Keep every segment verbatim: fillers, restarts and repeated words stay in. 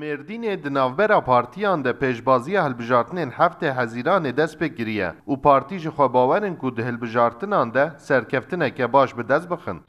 Mêrdînê di navbera partiyan de pêşbaziya hilbijartinên heftê Hezîranê dest pê kiriye û partî ji xwe bawer in ku di hilbijartinan de serkeftineke baş bi dest bixin.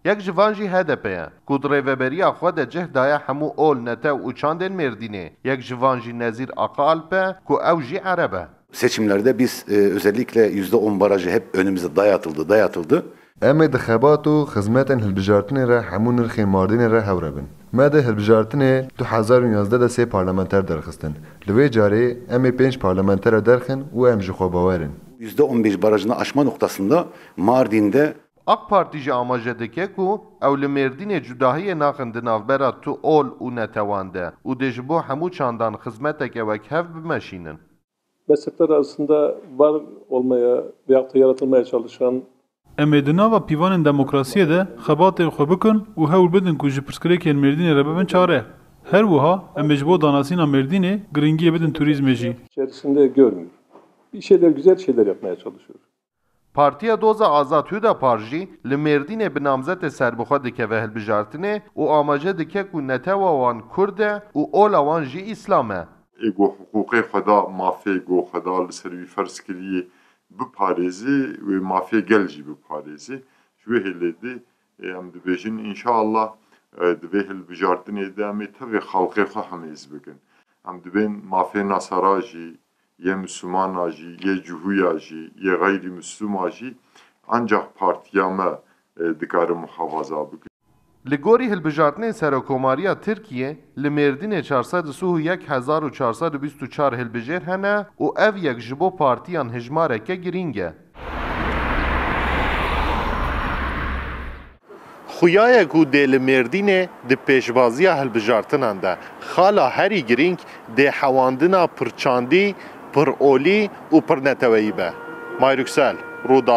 Yek ji van jî H D P ye, ku di rêveberiya xwe de cih daye hemû ol, netew û çandên Mêrdînê. Yek ji van jî Nezîr Aka Alp e, ku ew jî Ereb e. Seçimlerde biz, e, özellikle yüzde on barajı hep önümüze dayatıldı, dayatıldı. Em ê di xebat û xizmetên hilbijartinê re hemû nirxên Mardînê re hew re bin. Me di hilbijartinê du hezar û yazdeh de sê parlamenter derxistin. Li vê carê em ê pênc parlamentera derxin û em ji xwe bawer in. Yüzde on beş barajını aşma noktasında Mardin'de AK Partî jî amaje dike ku ew li Mêrdînê cudahiyê naxin di navbera tu ol û netewan de û dê ji bo hemû çandan xizmeteke wekhev bimeşînin. Mezhepler arasında var olmaya veyahut da yaratılmaya çalışan Em ê di nava pîvanên demokrasiyê de xebatên xwe bikin û hewl bidin ku ji pirsgirêkên Mêrdînê re bibin çare. Her wiha em ê ji bo danasîna Mêrdînê giringiyê bidin turîzmê jî. içerisinde görmüyor. Bir şeyler, güzel şeyler yapmaya çalışıyor. Partiya Doza Azad Hüdapar jî li Mêrdînê bi namzetê serbixwe dikeve hilbijartinê û amaje dike ku netewa wan Kurd e û ola wan jî Îslam e. Ê ku hiqûqê xwe da, mafê ku xwe da li ser wî ferz kiriyê biparêzê, wê mafê gel jî biparêzê. Ji wê hêlê de, ê, em dibêjin, înşallah, e, di vê hilbijartinê de em ê tevê xelkê xwe hemêz bikin. Em dibên mafê nasara jî, yê Mislimana jî, yê Cihûya jî, yê xeyrîmislima jî, ancak partiya me, e, dikare muhafaza bike. Li gorî hilbijartinên Serokomariya Tirkiyê, li Mêrdînê çar sed û sih û yek hezar û çar sed û bîst û çar hilbijêr hene û ev yek ji bo partiyan hijmareke girîng e. Xuya ye ku dê li Mêrdînê di pêşbaziya hilbijartinan de xala herî girîng dê hewandina pirçandî, pirolî û pirneteweyî be. May Yüksel, Rûdawê.